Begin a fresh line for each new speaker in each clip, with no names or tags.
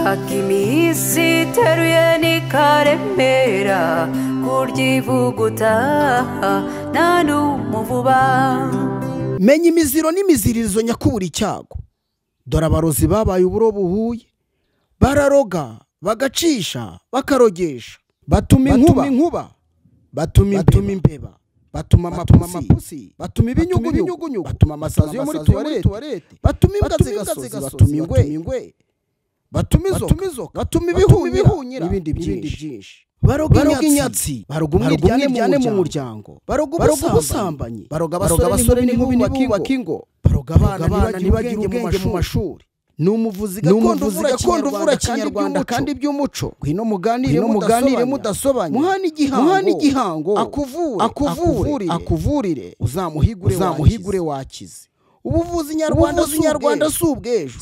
Ak'iminsi iteruye n'ikaremera kuryivuguta nta n'umuvuba.
Menya imiziro n'imiziririzo nyakubura icyago. Dore abarozi babaye uburo buhuye, bararoga bagacisha bakarogesha, batuma inkuba, batuma imbeba, batuma amapusi, batuma ibinyugunyugu, batuma amasazi yo muri tuwarete, batuma imbwa z'igasozi, batuma ingwe, batuma izoka, batuma ibihunyira n'ibindi byinshi. Baroga inyatsi, baroga umwiryane mu muryango, baroga ubusambanyi, baroga abasore n'inkumi ntibubake ingo, baroga abana ntibagire ubwenge mu mashuri. Ni umuvuzi gakondo uvura kinyarwanda kandi by'umuco. Ngwino muganire mudasobanya, muhane igihango, akuvure, akuvurire, uzamuhigure wakize. Ubuvuzi nyarwanda si ubw'ejo,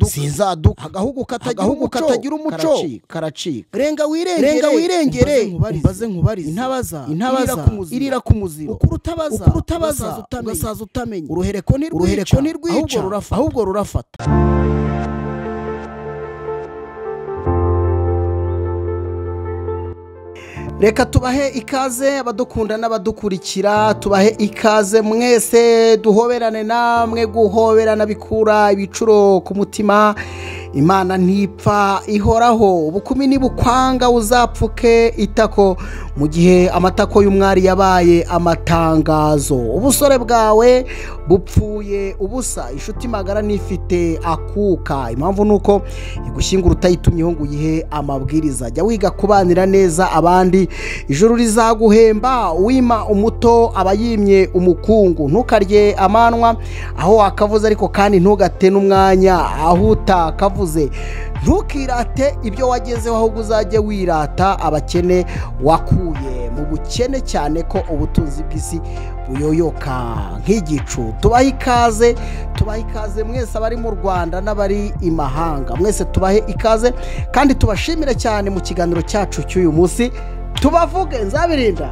sinzaduka, agahugu katagira umuco karacika. Renga wirengere, umbaze nkubarize, intabaza irira ku muziro, ukurutabaza ugasaza utamenya, uruhereko ntirwica, ahubwo rurafata. Reka tubahe ikaze abadukunda n'abadukurikira, tubahe ikaze mwese, duhoberane namwe. Guhoberana bikura ibicuro ku mutima. Imana ntipfa ihoraho, ubukumi nibukwanga uzapfuke itako, mu gihe amatako y'umwari yabaye amatangazo. Ubusore bwawe bupfuye ubusa, inshuti magara nifite akuka. Impamvu nuko igushyingura utayitumyeho ngo uyihe amabwiriza. Jya wiga kubanira neza abandi, ijuru rizaguhemba. Wima umuto aba yimye umukungu. Ntukarye amanwa aho wakavuze, ariko kandi ntugate n'umwanya aho utakavuze. Ntukirate ibyo wagezeho, ahubwo uzajye wirata abakene wakuye mu bukene, cyane ko ubutunzi bw'isi buyoyoka nk'igicu. Tubahe ikaze, tubahe ikaze mwese abari mu Rwanda n'abari imahanga, mwese tubahe ikaze kandi tubashimire cyane mu kiganiro cyacu cy'uyu munsi. Tubavuge nzabirinda.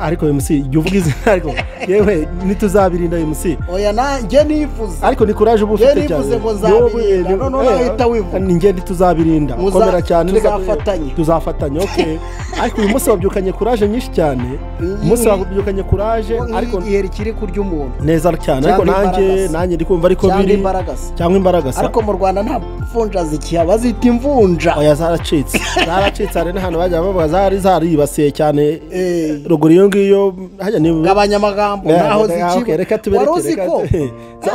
Ariko uyu munsi jya uvuga izina, ariko yewe ntituzabirinda uyu munsi.
Oya nanjye nivuze,
ariko ni kuraje uba ufite cyane.
Nivuze ngo nzabirinda, none uhita wivuga.
Ninjye ntituzabirinda, komera cyane,
tuzafatanya,
okay. Ariko uyu munsi wabyukanye kuraje nyinshi cyane, umunsi wabyukanye kuraje,
ariko igiheri kiri kurya umuntu
neza cyane. Ariko nanjye ndi kumva ariko biri cyangwa imbaragasa.
Ariko mu Rwanda nta mvunja zikihaba, bazita imvunja.
Oya zaracitse, hari n'ahantu bajya bavuga zari zaribasiye cyane ruguru iyo ngiyo. Hajya ni
gabanyamagambo, ntaho zikiba.
Reka tubereke,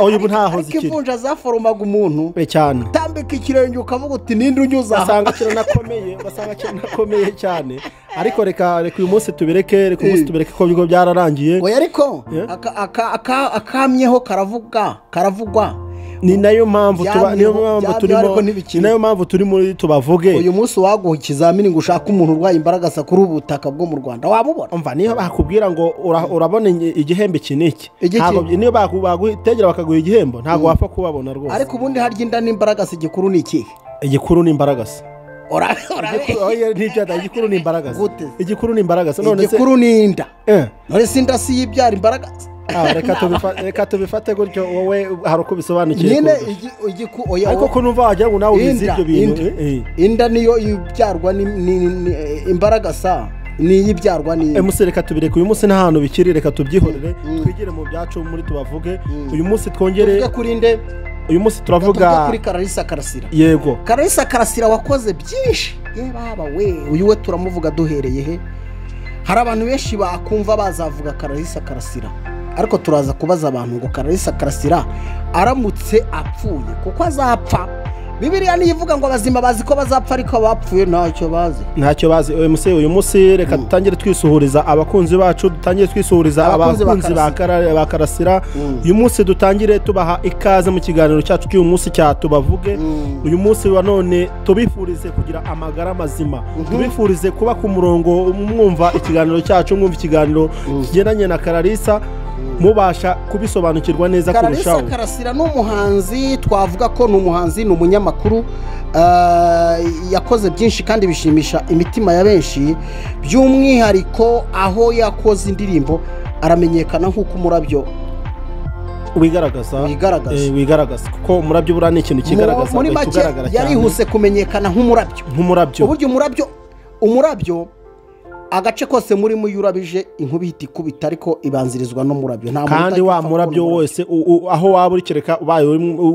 oya ubu ntaho zikiri.
Ariko imvunja zaforomaga umuntu
cyane,
utambika ikirenge ukavuga uti ninde unyuza aha,
ugasanga kiranakomeye cyane. Ariko reka uyu munsi tubireke, reka uyu munsi tubireke ko bigo byararangiye.
Oya ariko akamyeho karavugwa.
Ni nayo mpamvu tuba, niyo mpamvu turimo, ni nayo mpamvu turi muri tubavuge.
Uyu munsi waguha ikizamini ngo ushake umuntu urwaye imbaragasa kuri ubu butaka bwo mu Rwanda, wabubona?
Umva, niyo bakubwira ngo urabona igihembo iki n'iki, ntabwo niyo bagutegera bakaguha igihembo ntabwo wapfa kubabona rwose.
Ariko ubundi harya inda n'imbaragasa igikuru ni ikihe?
Igikuru ni imbaragasa. Igikuru ni imbaragasa. Igikuru ni imbaragasa.
None se igikuru ni inda? None se inda si yibyara imbaragasa?
Reka tubifate gutyo, wowe hari uko bisobanukiye
nyine.
Ariko ko numva wagira ngo nawe ubizi ibyo bintu.
Inda niyo ibyarwa imbaragasa, niyo ibyarwa ni
MC. Reka tubireke uyu munsi nta hantu bikiri, reka tubyihorere, twigire mu byacu muri tubavuge. Uyu munsi twongere
kuri nde?
Uyu munsi turavuga
kuri Kararisa Karasira.
Yego,
Kararisa Karasira wakoze byinshi. Ye baba we, uyu we turamuvuga duhereye he? Hari abantu benshi bakumva bazavuga Kararisa Karasira, ariko turaza kubaza abantu ngo Kararisa Karasira aramutse apfuye, kuko azapfa. Bibiliya niyo ivuga ngo abazima bazi ko bazapfa, ariko abapfuye ntacyo bazi.
Ntacyo bazi. Uyu munsi reka dutangire twisuhuriza abakunzi bacu, dutangire twisuhuriza abakunzi ba Karasira. Uyu munsi dutangire tubaha ikaze mu kiganiro cyacu cy'uyu munsi cya tubavuge. Uyu munsi wa none tubifurize kugira amagara mazima, tubifurize kuba ku murongo mwumva ikiganiro cyacu, mwumva ikiganiro kigendanye na Kararisa, mubasha kubisobanukirwa neza kurushaho.
Kararisa Karasira ni umuhanzi, twavuga ko ni umuhanzi, ni umunyamakuru, yakoze byinshi kandi bishimisha imitima ya benshi, by'umwihariko aho yakoze indirimbo aramenyekana nk'uko umurabyo
Wigaragaza, wigaragaza kuko umurabyo buriya ni ikintu kigaragaza.
Muri make yarihuse kumenyekana nk'umurabyo.
Nk'umurabyo.
Uburyo umurabyo agace kose muri muyurabije inkubi ihita ikubita, ariko ibanzirizwa n'umurabyo.
Kandi wa murabyo wose aho waba uri kereka ubaye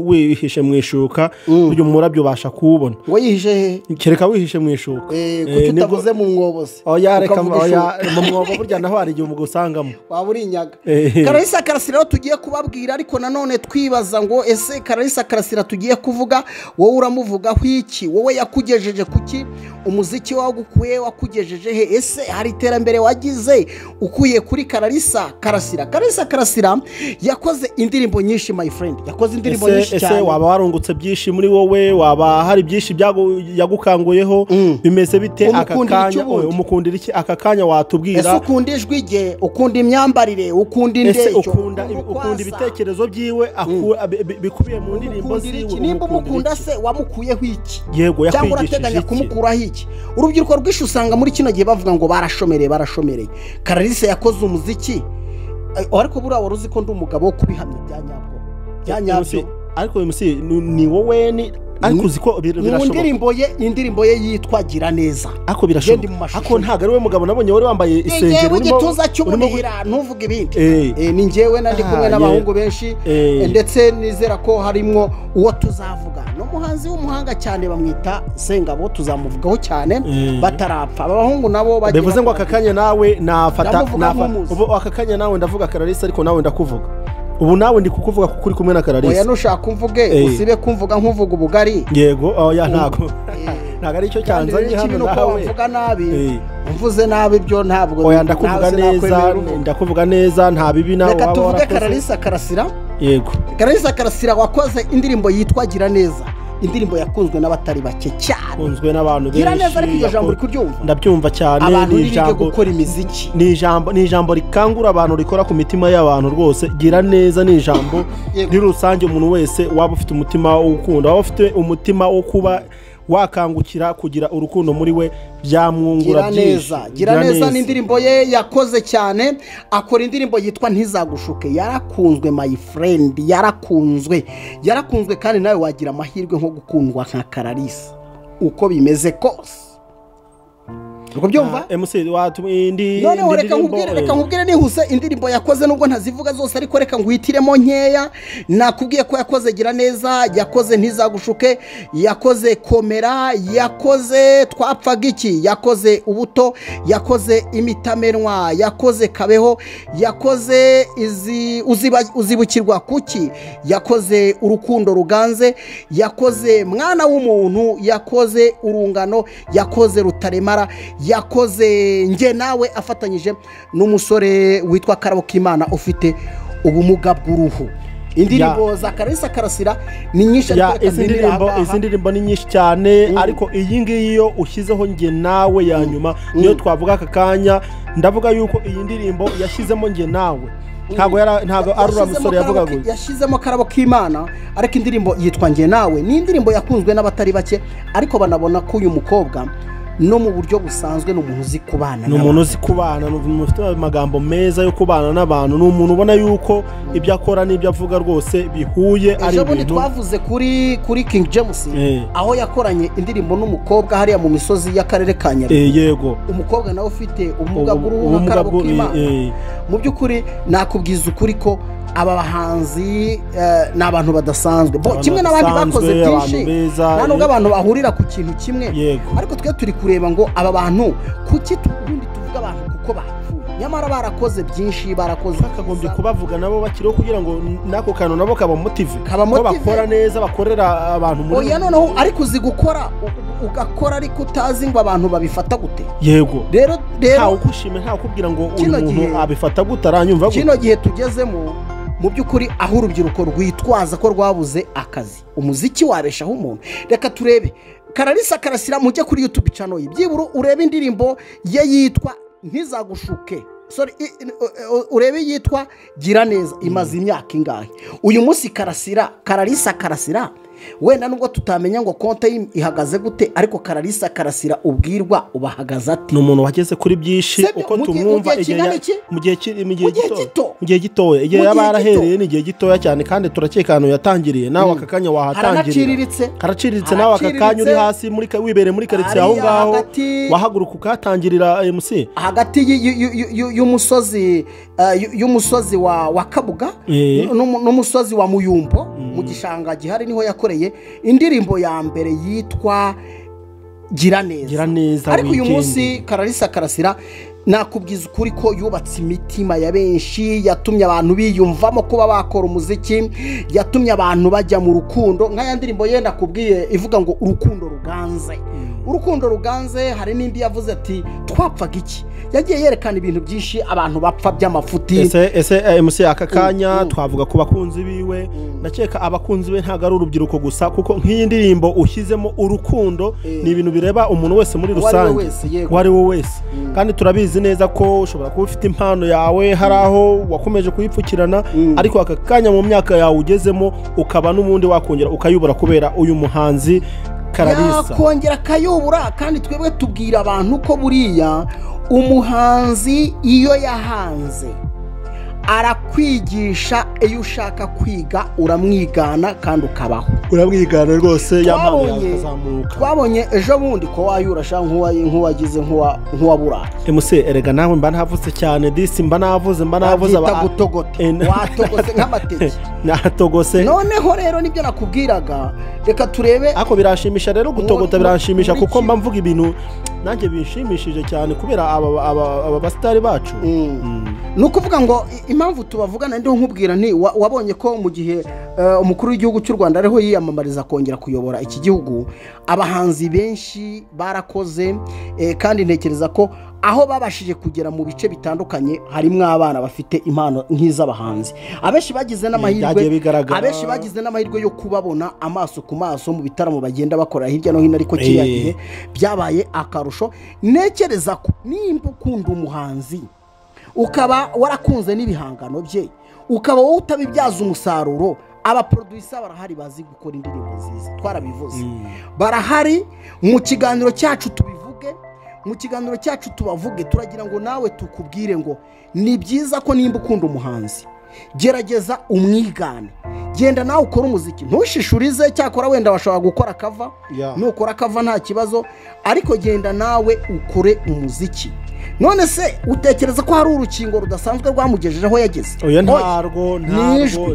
wihishe mu ishuka, burya umurabyo ubasha kuwubona.
Ngo yihishe he?
Kereka wihishe mu ishuka.
Kuki utavuze mu mwobo se?
Oya reka, oya mu mwobo burya naho hari igihe umugusangamo.
Waba uri inyaga. Kararisa Karasira rero tugiye kubabwira, ariko nanone twibaza ngo ese Kararisa Karasira tugiye kuvuga wowe uramuvugaho iki? Wowe yakugejeje kuki? Umuziki wagukuye wakugejeje he? Ese hari iterambere wagize ukuye kuri Kararisa Karasira? Kararisa Karasira yakoze indirimbo nyinshi my friend, yakoze indirimbo nyinshi cyane.
Ese waba warungutse byinshi muri wowe, waba hari byinshi yagukanguyeho, bimeze bite aka kanya? Umukundira iki aka kanya watubwira?
Ese ukunda ijwi rye, ukunda imyambarire, ukunda indeshyo,
ukunda ibitekerezo byiwe bikubiye mu ndirimbo ziwe?
Nimba umukunda se wamukuyeho iki?
Yego,
cyangwa urateganya kumukuraho iki? Urubyiruko rwinshi usanga muri kino gihe bavuga ngo barashomereye. Kararisa yakoze umuziki, ariko buriya wari uzi ko ndi umugabo wo kubihamya bya nyabwo. Bya nyabyo.
Ariko uyu musi ni wowe ni ariko uzi ko birashoboka.
Indirimbo ye yitwa Gira Neza.
Ariko birashoboka. Ariko ntago ari we mugabo nabonye wari wambaye isengeri
urimo igituza cy'umunihira, ntuvuge ibindi. Ni njyewe nandi kumwe n'abahungu benshi, ndetse nizera ko harimo uwo tuzavuga. No muhanzi w'umuhanga cyane bamwita Sengabo, tuzamuvugaho cyane batarapfa. Abahungu nabo bagiye
bivuze ngo aka kanya nawe nafata ubu aka kanya nawe ndavuga Kararisa, ariko nawe ndakuvuga. Ubu nawe ndi kukuvuga kuko uri kumwe na Kararisa.
Oya nushaka umvuge, usibe kumvuga nkuvuga ubugari.
Yego, oya ntago. Ntago ari cyo cyanzanye hano nawe.
Mvuga nabi. Umvuze nabi byo ntabwo.
Oya ndakuvuga neza, ndakuvuga neza nta bibi nawe.
Reka tuvuge Kararisa Karasira.
Yego.
Kararisa Karasira wakoze indirimbo yitwa Gira Neza. Indirimbo yakunzwe n'abatari bake cyane.
Kunzwe n'abantu benshi.
Gira neza, ariko iryo jambo uri kuryumva?
Ndabyumva cyane.
Ni ijambo gukora imiziki.
Ni ijambo rikangura abantu, rikora ku mitima y'abantu rwose. Gira neza ni ijambo muri rusange umuntu wese waba ufite umutima wo gukunda, waba ufite umutima wo kuba wakangukira kugira urukundo muri we, byamwungura byinshi.
Gira neza ni indirimbo ye yakoze cyane. Akora indirimbo yitwa Ntizagushuke, yarakunzwe my friend, yarakunzwe kandi nawe wagira amahirwe nko gukundwa nka Kararisa uko bimeze kose. Uko byumva?
MC indi
noneho reka nkubwire nihuse indirimbo yakoze, nubwo ntazivuga zose ariko reka nguhitiremo nkeya. Nakubwiye ko yakoze Gira Neza, yakoze Ntizagushuke, yakoze Komera, yakoze Twapfaga Iki, yakoze Ubuto, yakoze Imitamenwa, yakoze Kabeho, yakoze Uzibukirwa Kuki, yakoze Urukundo Ruganze, yakoze Mwana w'Umuntu, yakoze Urungano, yakoze Rutaremara, yakoze Nge Nawe afatanyije n'umusore witwa Karabo Kimana ufite ubumuga bw'uruhu. Indirimbo za Kararisa Karasira ni nyinshi,
ariko izi ndirimbo ni nyinshi cyane, ariko iyi ngiyi yo ushyizeho Nge Nawe ya nyuma niyo twavuga aka kanya. Ndavuga yuko iyi ndirimbo yashyizemo Nge Nawe ntago ari uriya musore yavugaga
yashyizemo Karabo Kimana, ariko indirimbo yitwa Nge Nawe ni indirimbo yakunzwe n'abatari bake, ariko banabona ko uyu mukobwa no mu buryo busanzwe ni umuntu uzi kubana,
ni umuntu uzi kubana, ni umuntu ufite amagambo meza yo kubana n'abantu, ni umuntu ubona yuko ibyo akora n'ibyo avuga rwose bihuye.
Ari ibintu twavuze kuri King James aho yakoranye indirimbo n'umukobwa hariya mu misozi y'akarere ka Nyabihu.
Yego,
umukobwa nawe ufite ubumuga bw'uruhu nka Karabo Kimana. Mu by'ukuri nakubwiza ukuri ko aba bahanzi ni abantu badasanzwe kimwe n'abandi bakoze byinshi, nta nubwo abantu bahurira ku kintu kimwe, ariko twe turi kureba ngo aba bantu kuki ubundi tuvuga abantu kuko bapfuye, nyamara barakoze byinshi, barakoze.
Bakagombye kubavuga nabo bakiriho kugira ngo n'ako kantu nabo kabamotive, ko bakora neza, bakorera abantu
muri. Oya noneho ariko uzi gukora ugakora ariko utazi ngo abantu babifata gute.
Yego
rero
ntawe ukushima, ntawe ukubwira ngo uyu muntu abifata gute, aranyumva gute.
Kino gihe tugezemo mu by'ukuri aho urubyiruko rwitwaza ko rwabuze akazi, umuziki wabeshaho umuntu. Reka turebe Kararisa Karasira, mujye kuri YouTube channel ye byibura urebe indirimbo ye yitwa Ntizagushuke, sorry, urebe yitwa Gira Neza, imaze imyaka ingahe uyu munsi? Kararisa Karasira Wenda nubwo tutamenya ngo konte ihagaze gute, ariko Kararisa Karasira ubwirwa ubahagaze ati
ni umuntu wageze kuri byinshi uko tumwumva mu gihe gitoya, igihe yaba yarahereye ni igihe gitoya cyane, kandi turakeka ahantu yatangiriye nawe aka kanya wahatangiriye, haraciriritse nawe aka kanya uri hasi muri wibereye muri karitsiye aho ngaho wahaguruka ukatangirira MC
hagati y'umusozi y'umusozi wa Kabuga n'umusozi wa Muyumbo mu gishanga gihari, niho yakoreye indirimbo ya mbere yitwa Gira Neza. Ariko uyu munsi Kararisa Karasira nakubwiza ukuri ko yubatse imitima ya benshi, yatumye abantu biyumvamo kuba bakora umuziki, yatumye abantu bajya mu rukundo nk'aya ndirimbo ye nakubwiye ivuga ngo urukundo ruganze. Urukundo ruganze. Hari n'indi yavuze ati twapfaga iki, yagiye yerekana ibintu byinshi abantu bapfa by'amafuti.
Ese MC aka kanya twavuga ku bakunzi biwe, ndakeka abakunzi be ntago ari urubyiruko gusa, kuko nk'iyi ndirimbo ushyizemo urukundo ni ibintu bireba umuntu wese muri rusange, uwo ari we wese. Kandi turabizi neza ko ushobora kuba ufite impano yawe hari aho wakomeje kuyipfukirana, ariko aka kanya mu myaka yawe ugezemo ukaba n'ubundi wakongera ukayubura kubera uyu muhanzi Kararisa
yakongera akayubura. Kandi twebwe tubwira abantu ko buriya umuhanzi iyo yahanze arakwigisha, iyo ushaka kwiga uramwigana kandi ukabaho,
uramwigana rwose yamanuka.
Twabonye ejo bundi ko wayurasha nk'uwagize nk'uwaburaye.
MC erega nawe mba ntavuze cyane disi, mba navuze
gutogota, watogose nk'amateke
natogose.
Noneho rero nibyo nakubwiraga, reka turebe.
Ako birashimisha rero gutogota biranshimisha, kuko mba mvuga ibintu nanjye binshimishije cyane kubera aba basitari bacu.
Ni ukuvuga ngo impamvu tubavugana ndiho nkubwira nti wabonye ko mu gihe umukuru w'igihugu cy'u Rwanda ariho yiyamamariza kongera kuyobora iki gihugu, abahanzi benshi barakoze, kandi ntekereza ko aho babashije kugera mu bice bitandukanye harimo abana bafite impano nk'iz'abahanzi. Abenshi bagize n'amahirwe, abenshi bagize n'amahirwe yo kubabona amaso ku maso mu bitaramo bagenda bakora hirya no hino, ariko kiriya gihe byabaye akarusho. Ntekereza ko nimba ukunda umuhanzi ukaba warakunze n'ibihangano bye, ukaba wowe utabibyaza umusaruro, abaproducer barahari bazi gukora indirimbo nziza, twarabivuze barahari. Mu kiganiro cyacu tubivuge, mu kiganiro cyacu tubavuge, turagira ngo nawe tukubwire ngo ni byiza ko nimba ukunda umuhanzi gerageza umwigane, genda nawe ukora umuziki, ntushishurize. Cyakora wenda washobora gukora kava, nukora kava nta kibazo, ariko genda nawe ukore umuziki. None se utekereza ko hari urukingo rudasanzwe rwamugejejeho yageze?
Oya ntarwo,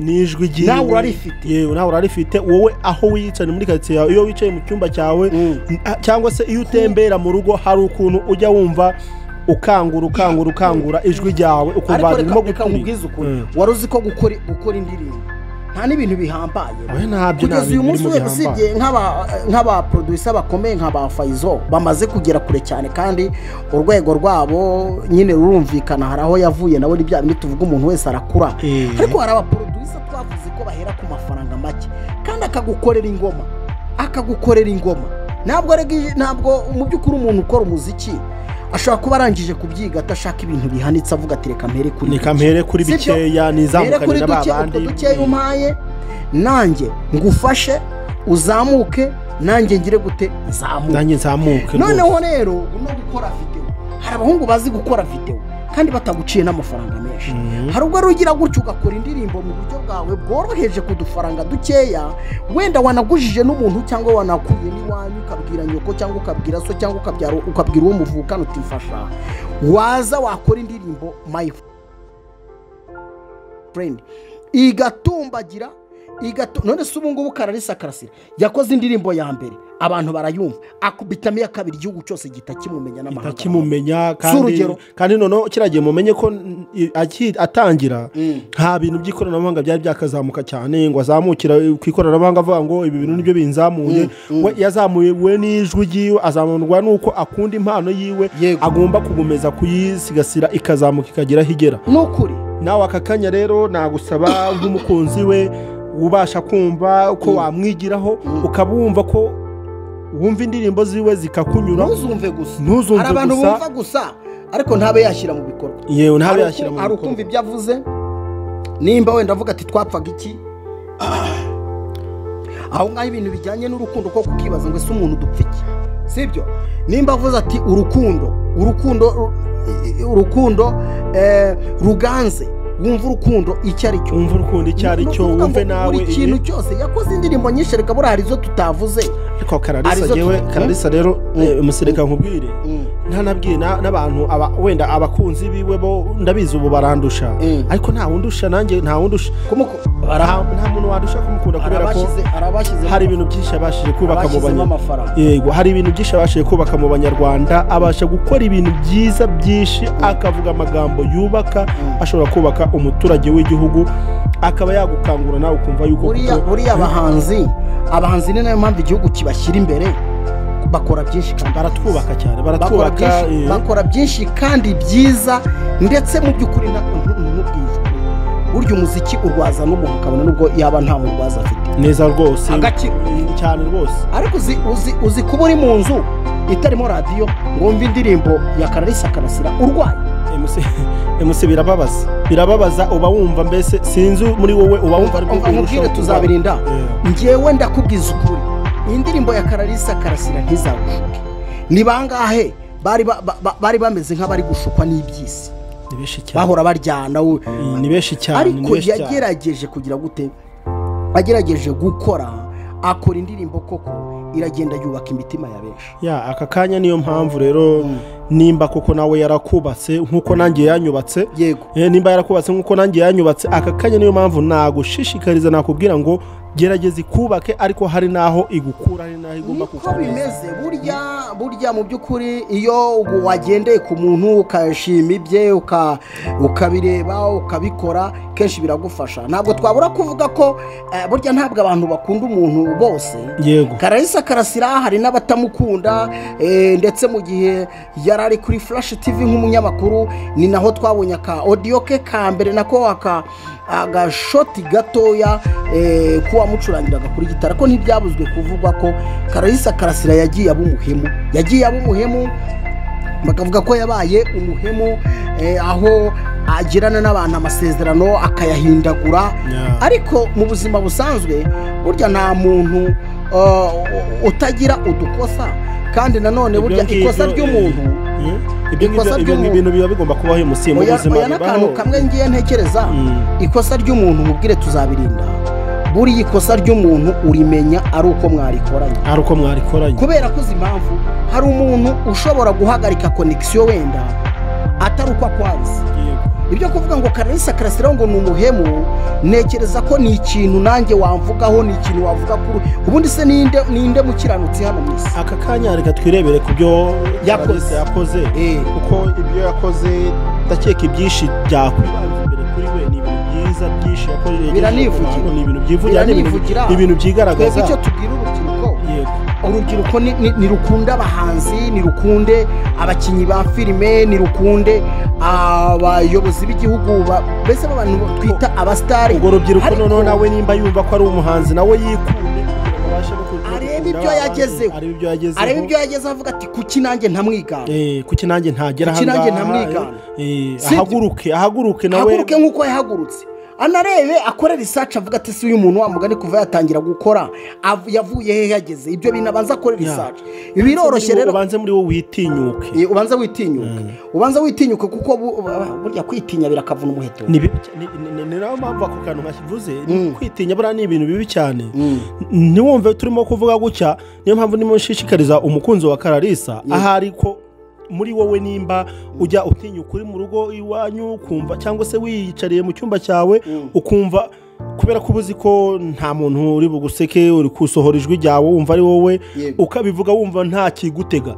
nijwi giye
nawe urarifite.
Yewe nawe urarifite. Wowe aho wicaye muri karitsiye yawe, iyo wicaye mu cyumba cyawe cyangwa se iyo utembera mu rugo, hari ukuntu ujya wumva ukangura ijwi ryawe ukumva ririmo
gukubwiza ukuri. Wari uzi ko gukora indirimbo nta n'ibintu bihambaye kugeza uyu munsi wese, usibye nk'aba producer bakomeye nka ba Faizo bamaze kugera kure cyane, kandi urwego rwabo nyine rurumvikana, hari aho yavuye nawe ni bya bindi tuvuga umuntu wese arakura. Ariko hari aba producer twavuze ko bahera ku mafaranga make kandi akagukorera ingoma, akagukorera ingoma. Ntabwo mu by'ukuri umuntu ukora umuziki ashobora kuba arangije kubyiga atashaka ibintu bihanitse, avuga ati reka mpere kuri
reka mpere kuri bikeya nizamukane n'abandi,
dukeya umpaye nanjye ngufashe uzamuke, nanjye ngire gute nzamuke,
nanjye nzamuke.
Noneho rero no gukora video, hari abahungu bazi gukora video kandi bataguciye n'amafaranga menshi. Hari ubwo rugira gutyo ugakora indirimbo mu buryo bwawe bworoheje ku dufaranga dukeya, wenda wanagujije n'umuntu cyangwa wanakuye n'iwanyu, ukabwira nyoko cyangwa ukabwira so cyangwa ukabwira uwo muvukana utifasha, waza wakora indirimbo my friend igatumbagira. None se ubu ngubu Kararisa Karasira yakoze indirimbo ya mbere abantu barayumva, akubitamo iya kabiri igihugu cyose gihita kimumenya n'amahanga
kimumenya. Kandi noneho kiragiye mumenye ko atangira nta bintu by'ikoranabuhanga byari byakazamuka cyane ngo azamukira ku ikoranabuhanga avuga ngo ibi bintu nibyo binzamuye. We yazamuye we n'ijwi ryiwe, azamurwa nuko akunda impano yiwe, agomba kugumeza kuyisigasira ikazamuka ikagera aho igera.
Nukuri
nawe aka kanya rero nagusaba nk'umukunzi we ubasha kumva ko wamwigiraho, ukaba wumva ko wumva indirimbo ziwe zikakunyura,
ntuzumve gusa. Hari abantu bumva gusa ariko ntabe yashyira mu bikorwa.
Yewe ntabe yashyira mu bikorwa.
Hari ukumva ibyo avuze, nimba wenda avuga ati twapfaga iki, Aho ngaho ibintu bijyanye n'urukundo ko kukibaza ngo ese umuntu dupfa iki, sibyo? Nimba avuze ati urukundo urukundo urukundo ruganze, wumva urukundo icyo ari cyo,
wumva urukundo icyo ari cyo, wumve nawe
buri kintu cyose. Yakoze indirimbo nyinshi reka buriya hari izo tutavuze.
Ariko Kararisa yewe, Kararisa rero musireka nkubwire, ntanabwiye n'abantu wenda abakunzi biwe bo ndabizi ubu barandusha, ariko nta wundusha nanjye, nta wundusha nta muntu wadusha kumukunda kubera ko hari ibintu byinshi abashije kubaka mu banyarwanda. Yego, hari ibintu byinshi abashije kubaka mu banyarwanda, abasha gukora ibintu byiza byinshi, akavuga amagambo yubaka, ashobora kubaka umuturage w'igihugu, akaba yagukangura nawe ukumva yuko
buriya abahanzi ni nayo mpamvu igihugu kibashyira imbere, bakora byinshi kandi
baratwubaka cyane, baratwubaka,
bakora byinshi kandi byiza, ndetse mu by'ukuri nk'ubwiza. Burya umuziki urwaza n'umuntu ukabona nubwo yaba nta murwaza afite
neza rwose, agakira cyane rwose.
Ariko uzi kuba uri mu nzu itarimo radiyo ngo wumve indirimbo ya Kararisa Karasira urwaye,
MC birababaza, birababaza, uba wumva mbese sinzi muri wowe uba wumva
ari nkubwire tuzabirinda. Njyewe ndakubwiza ukuri, indirimbo ya Kararisa Karasira ntizagushuke. Ni bangahe bari bameze nk'abari gushukwa n'iby'isi, bahora baryana,
ni benshi cyane.
Ariko yagerageje kugira gute, agerageje gukora, akora indirimbo koko iragenda yubaka imitima ya benshi.
Ya aka kanya niyo mpamvu rero nimba koko nawe yarakubatse nkuko nanjye yanyubatse,
yego,
nimba yarakubatse nkuko nanjye yanyubatse, aka kanya niyo mpamvu nagushishikariza nakubwira ngo gerageza ikubake, ariko hari naho igukura, hari naho igomba
kukomeza. Niko bimeze burya mu by'ukuri iyo wagendeye ku muntu ukashima ibye ukabireba ukabikora kenshi biragufasha. Ntabwo twabura kuvuga ko burya ntabwo abantu bakunda umuntu bose.
Yego,
Kararisa Karasira hari n'abatamukunda, ndetse mu gihe yari ari kuri Flash TV nk'umunyamakuru ni naho twabonye aka audio ke ka mbere nako aka agashoti gatoya kuwa mucurangiraga kuri gitara, ko ntibyabuzwe kuvugwa ko Kararisa Karasira yagiye aba umuhemu, yagiye aba umuhemu, bakavuga ko yabaye umuhemu aho agirana n'abantu amasezerano akayahindagura. Ariko mu buzima busanzwe burya nta muntu utagira udukosa, kandi nanone burya ikosa ry'umuntu,
ibyo ibintu biba bigomba kubaho mu buzima.
N'akantu kamwe ngiye ntekereza, ikosa ry'umuntu mubwire tuzabirinda. Buriya ikosa ry'umuntu urimenya ari uko mwarikoranye,
ari uko mwarikoranye,
kubera ko uzi impamvu hari umuntu ushobora guhagarika connection wenda atari uko akwanze. Ibyo kuvuga ngo Kararisa Karasira ngo ni umuhemu, ntekereza ko ni ikintu nanjye wamvugaho, ni ikintu wavuga kuri ubundi se ninde mukiranutsi hano mu isi.
Aka kanya reka twirebere ku byo yakoze, kuko ibyo yakoze ndakeka ibyinshi byakwibanza imbere kuri we, ni ibintu byiza byinshi yakoze,
biranivugira,
ni ibintu byivugira, ni ibintu byigaragaza.
Twebwe icyo tubwira urubyiruko, urubyiruko ni rukunde abahanzi, ni rukunde abakinnyi ba filime, ni rukunde abayobozi b'igihugu, mbese abantu twita abasitari.
Ubwo rubyiruko noneho nawe nimba yumva ko ari umuhanzi nawe yikunde
arebe ibyo yagezeho, arebe ibyo yagezeho, avuga ati kuki nanjye ntamwigana,
kuki nanjye ntagera
aha ngaha,
ahaguruke nawe,
ahaguruke nk'uko yahagurutse, anarebe akore research avuga ati si uyu muntu wa mugani kuva yatangira gukora yavuye he yageze, ibyo bintu abanza akore research. Biroroshye rero,
ubanze muri wowe witinyuke,
ubanze witinyuke, ubanze witinyuke, kuko burya kwitinya birakavuna umuheto.
Ni nayo mpamvu ako kantu nkakivuze, kwitinya buriya ni ibintu bibi cyane. Ntiwumve turimo kuvuga gutya, niyo mpamvu ndimo nshishikariza umukunzi wa Kararisa ahari ko muri wowe nimba ujya utinyuka uri mu rugo iwanyu ukumva, cyangwa se wiyicariye mu cyumba cyawe ukumva, kubera ko uzi ko nta muntu uri buguseke, uri kusohora ijwi ryawe wumva ari wowe, ukabivuga wumva nta kigutega.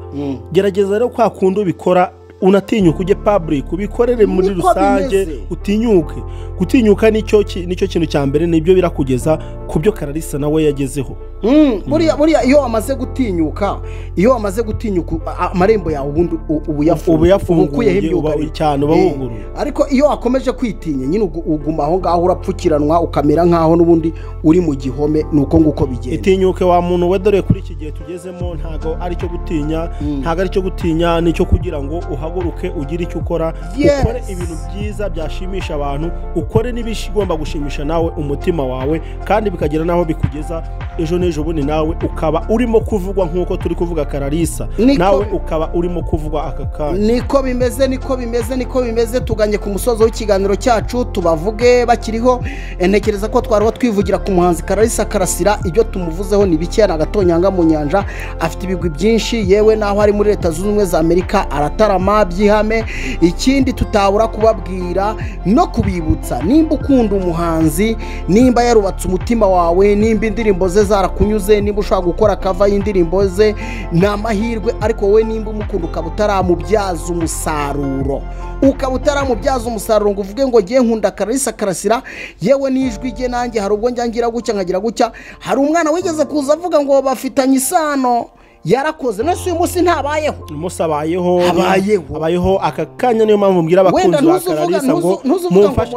Gerageza rero kwa kundi ubikora unatinyuka ujye public ubikorere muri rusange, utinyuke. Gutinyuka nicyo kintu cya mbere, nibyo birakugeza ku byo Kararisa nawe yagezeho.
Buriya iyo wamaze gutinyuka, iyo wamaze gutinyuka amarembo yawe ubundi ubu
yafunguye cyane, uba wuguruye.
Ariko iyo wakomeje kwitinya nyine uguma aho ngaho urapfukiranwa, ukamera nkaho n'ubundi uri mu gihome, nuko nguko bigenda.
Itinyuke wa muntu we, dore kuri iki gihe tugezemo ntago ari cyo gutinya, ntabwo ari icyo gutinya, ni icyo kugira ngo uhaguruke ugire icyo ukora, ukore ibintu byiza byashimisha abantu, ukore n'ibigomba gushimisha nawe umutima wawe, kandi bikagera naho bikugeza ejo n'ejo bundi nawe ukaba urimo kuvugwa nk'uko turi kuvuga Kararisa, nawe ukaba urimo kuvugwa aka kanya.
Niko bimeze, niko bimeze, niko bimeze. Tuganye ku musozo w'ikiganiro cyacu tubavuge bakiriho. Ntekereza ko twariho twivugira ku muhanzi Kararisa Karasira, ibyo tumuvuzeho ni bike, na gatonyanga mu nyanja, afite ibigwi byinshi, yewe naho ari muri Leta Zunze Ubumwe za Amerika aratarama byihame. Ikindi tutabura kubabwira no kubibutsa, nimba ukunda umuhanzi, nimba yarubatse umutima wawe, nimba indirimbo ze zarakunyuze, nimba ushaka gukora cover y'indirimbo ze, ni amahirwe. Ariko wowe nimba umukunda ukaba utaramubyaza umusaruro, ukaba utaramubyaza umusaruro ngo uvuge ngo ngiye nkunda Kararisa Karasira, yewe n'ijwi rye nanjye hari ubwo njya ngira gutya nkagira gutya. Hari umwana wigeze kuza avuga ngo bafitanye isano, yarakoze, none uyu munsi ntabayeho.
Umunsi abayeho, abayeho aka kanya. Niyo mpamvu mbwira abakunzi ba Kararisa ngo
mumfashe,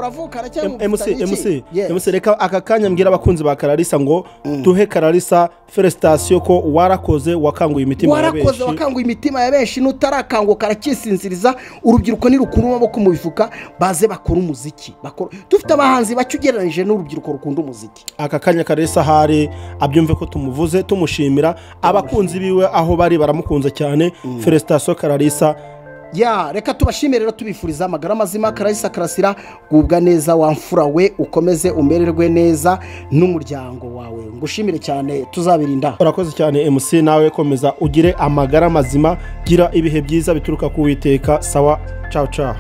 MC reka aka kanya mbwira abakunzi ba Kararisa ngo duhe Kararisa felicitation ko warakoze, wakanguye imitima ya benshi,
warakoze wakanguye imitima ya benshi. Nutarakanguka arakisinziriza. Urubyiruko nirukura amaboko mu bifuka, baze bakora umuziki, dufite abahanzi bake ugereranyije n'urubyiruko rukunda umuziki.
Aka kanya Kararisa hari abyumve ko tumuvuze, tumushimira, abakunzi biwe aho bari baramukunze cyane. Felicitation Kararisa.
Ya, reka tubashimire rero, tubifuriza amagara mazima. Kararisa Karasira, gubwa neza wamfura we, ukomeze umererwe neza n'umuryango wawe. Ngushimire cyane, tuzabirinda.
Urakoze cyane MC, nawe komeza ugire amagara mazima, gira ibihe byiza bituruka ku Uwiteka. Sawa, ciao ciao.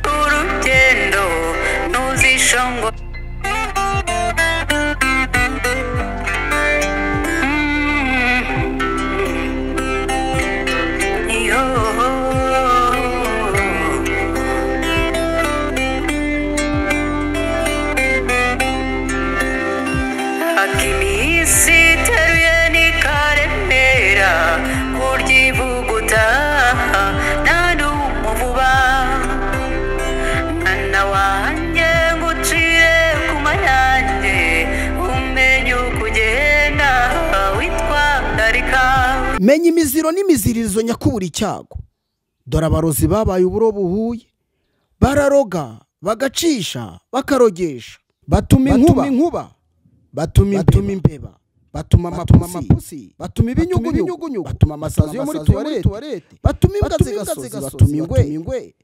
Urugendo ntuzishongo
Menya imiziro n'imiziririzo nyakubura icyago. Dore abarozi babaye uburo buhuye, bararoga bagacisha bakarogesha, batuma inkuba, batuma imbeba, batuma amapusi, batuma ibinyugunyugu, batuma amasazi yo muri tuwarete, batuma imbwa zigasozi, batuma ingwe,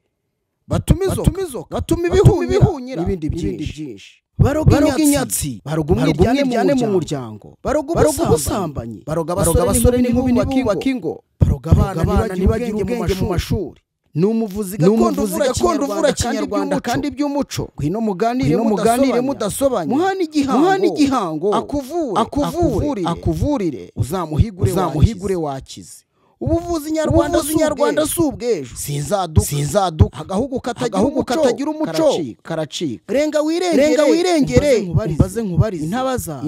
batuma inzoka, batuma ibihunyira n'ibindi byinshi. Baroga inyatsi, baroga umwiryane mu muryango, baroga ubusambanyi, baroga abasore n'inkumi bubaka ingo, baroga abana ntibagire ubwenge mu mashuri. Ni umuvuzi gakondo uvura Kinyarwanda kandi by'umuco. Ngwino muganire mudasobanya, muhane igihango, akuvure, akuvurire, uzamuhigure wakize. Ubuvuzi nyarwanda si ubw'ejo, sinzaduka, agahugu katagira umuco karacika. Renga wirengere, umbaze nkubarize, intabaza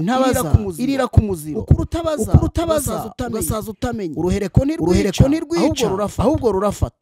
irira ku muziro, ukuri utabaza ugasaza utamenya, uruhereko ntirwica ahubwo rurafata.